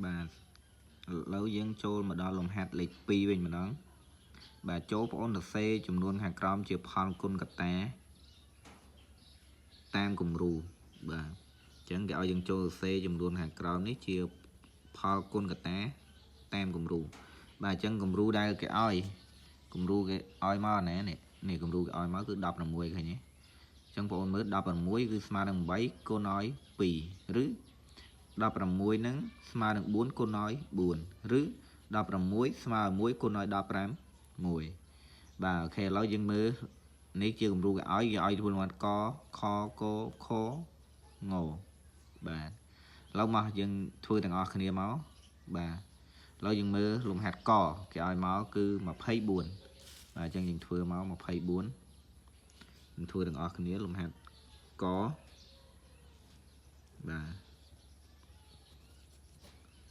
បាទឥឡូវយើងចូលមកដល់លំហាត់លេខ2វិញម្ដងបាទចូលបងអូនសរសេរចំនួនខាងក្រោមជាផលគុណកតាតាមគំរូបាទអញ្ចឹងគេឲ្យយើងចូលសរសេរចំនួនខាងក្រោមនេះជាផលគុណកតាតាមគំរូបាទអញ្ចឹងគំរូដែលគេឲ្យគំរូគេឲ្យមកណានេះនេះគំរូគេឲ្យមកគឺ16ឃើញទេអញ្ចឹងបងអូនមើល16គឺស្មើនឹង8គុណឲ្យ2ឬ16នឹងស្មើនឹង4គុណឲ្យ4ឬ16ស្មើ1គុណឲ្យ15 1បាទ OK ឥឡូវយើងមើលនេះជាគំរូគេឲ្យគេឲ្យធ្វើលំហាត់កខកខងបាទឥឡូវមកយើងធ្វើទាំងអស់គ្នាមកបាទឥឡូវយើងមើលលំហាត់កគេឲ្យមកគឺ24បាទអញ្ចឹងយើងធ្វើមក24យើងធ្វើទាំងអស់គ្នាលំហាត់កបាទ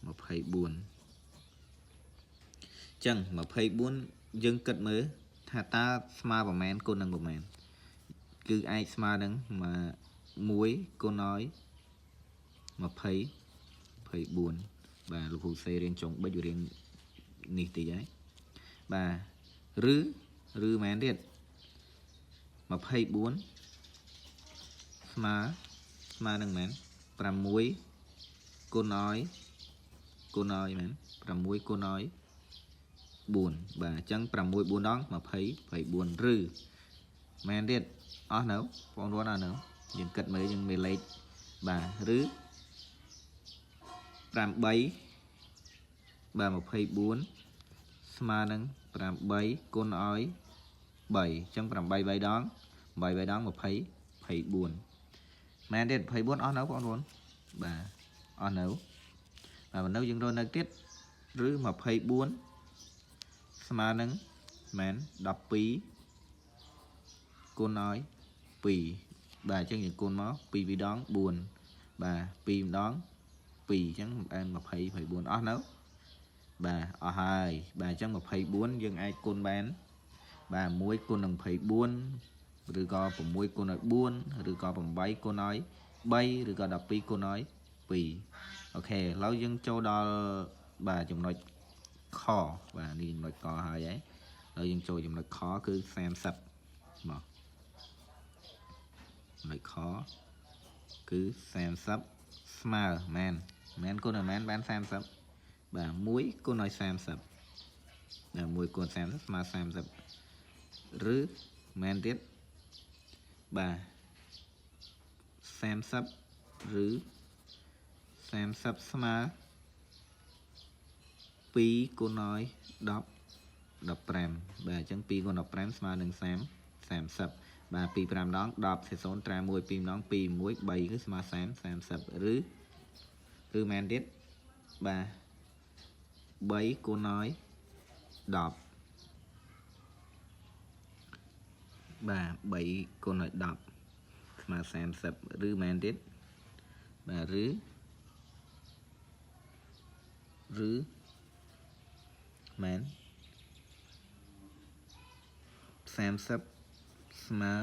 24ចឹង24យើងគិតមើលថាតើស្មើប្រមាណគុណនឹងប្រមាណគឺអាចស្មើនឹង1គុណឲ្យ20 24បាទលោកគ្រូសេរៀងចុងបិចរៀងនេះតិចហើយបាទឬឬមែនទៀត24ស្មើស្មើនឹងមែន6គុណឲ្យគុណឲ្យមែន6គុណឲ្យ4បាទអញ្ចឹង6 4ដង20 24ឬមែនទៀតអស់នៅបងប្អូនអស់នៅយើងគិតមើលយើងមានលេខបាទឬ8បាទ24ស្មើនឹង8គុណឲ្យ3អញ្ចឹង8 3ដង8 3ដង20 24មែនទៀត24អស់នៅបងប្អូនបាទអស់នៅបាទនៅយើងរកនៅទៀតឬ24ស្មើនឹងមែន12គុណឲ្យ2បាទអញ្ចឹងយើងគុណមក2 2ដង4បាទ2ម្ដង2អញ្ចឹងបាន20 24អស់នៅបាទអស់ហើយបាទអញ្ចឹង24យើងអាចគុណបានបាទ1គុណនឹង24ឬក៏6គុណឲ្យ4ឬក៏8គុណឲ្យ3ឬក៏12គុណឲ្យ2 OK ឥឡូវយើងចូលដល់បាទចំណុចខបាទនេះចំណុចកហើយហើយឥឡូវយើងចូលចំណុចខគឺ30មកចំណុចខគឺ30ស្មើមែនមែនគុណឲ្យមែនបាន30បាទ1គុណឲ្យ30បាទ1គុណ30ស្មើ30ឬមែនទៀតបាទ30ឬ30ស្មើ2គុណឲ្យ10 15បាទអញ្ចឹង2គុណ15ស្មើនឹង30 30បាទ2 5ដង10សេ0ត្រា1 2ម្ដង2 1 3គឺស្មើ30 30ឬឬមែនទៀតបាទ3គុណឲ្យ10បាទ3គុណឲ្យ10ស្មើ30ឬមែនទៀតបាទឬឬមែន30ស្មើ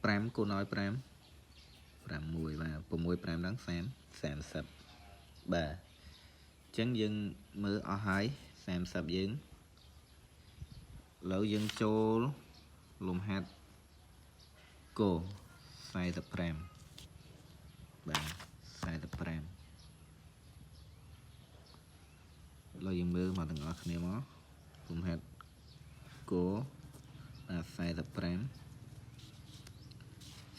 5គុណឲ្យ5 6បាទ6 5ដល់30 30បាទអញ្ចឹងយើងមើលអស់ហើយ30យើងឥឡូវយើងចូលលំហាត់គ45បាទ45ឥឡូវយើងមើលមកទាំងអស់គ្នាមកលំហាត់គបាទ45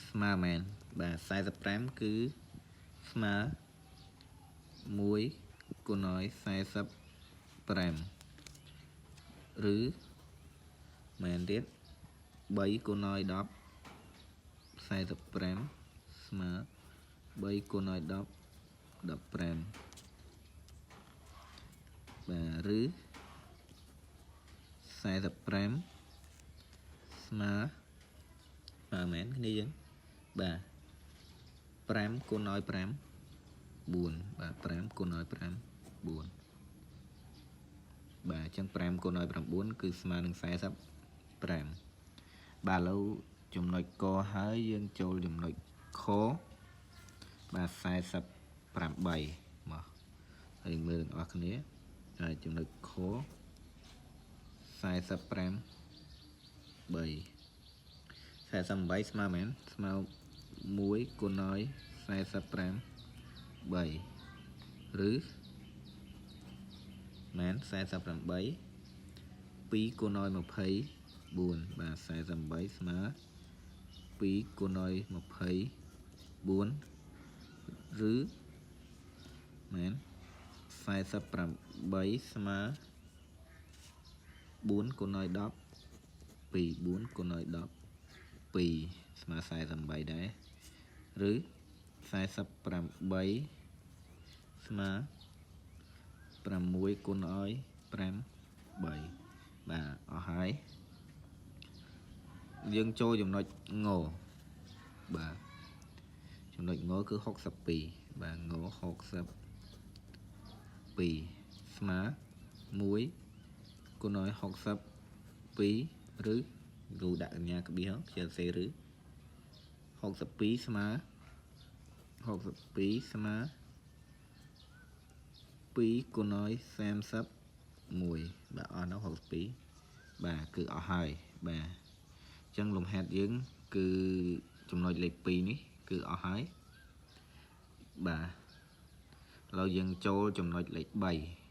ស្មើមែនបាទ45គឺស្មើ1គុណឲ្យ45ឬមែនទៀត3គុណឲ្យ10 45ស្មើ3គុណឲ្យ10 15បាទឬ45ស្មើស្មើមែនគ្នាយើងបាទ5គុណឲ្យ5 4បាទ5គុណឲ្យ5 4បាទអញ្ចឹង5គុណឲ្យ9គឺស្មើនឹង45បាទឥឡូវចំណុចកហើយយើងចូលចំណុចខបាទ48មក ហើយមើលទាំងអស់គ្នាហើយចំណុចខ45 3 48ស្មើមែនស្មើ1គុណឲ្យ45 3ឬមែន48 2គុណឲ្យ24បាទ48ស្មើ2គុណឲ្យ24ឬមែន48ស្មើ4គុណឲ្យ10 2 4គុណឲ្យ12ស្មើ48ដែរឬ48ស្មើ6គុណឲ្យ5 3បាទអស់ហើយយើងចូលចំណុចងបាទចំណុចងគឺ62បាទង62ស្មើ1គុណឲ្យ62ឬគ្រូដាក់កញ្ញាក្បៀសខ្ជិលសេឬ62ស្មើ62ស្មើ2គុណឲ្យ31បាទអស់នោះ62បាទគឺអស់ហើយបាទអញ្ចឹងលំហាត់យើងគឺចំណុចលេខ2នេះគឺអស់ហើយបាទឥឡូវយើងចូលចំណុចលេខ3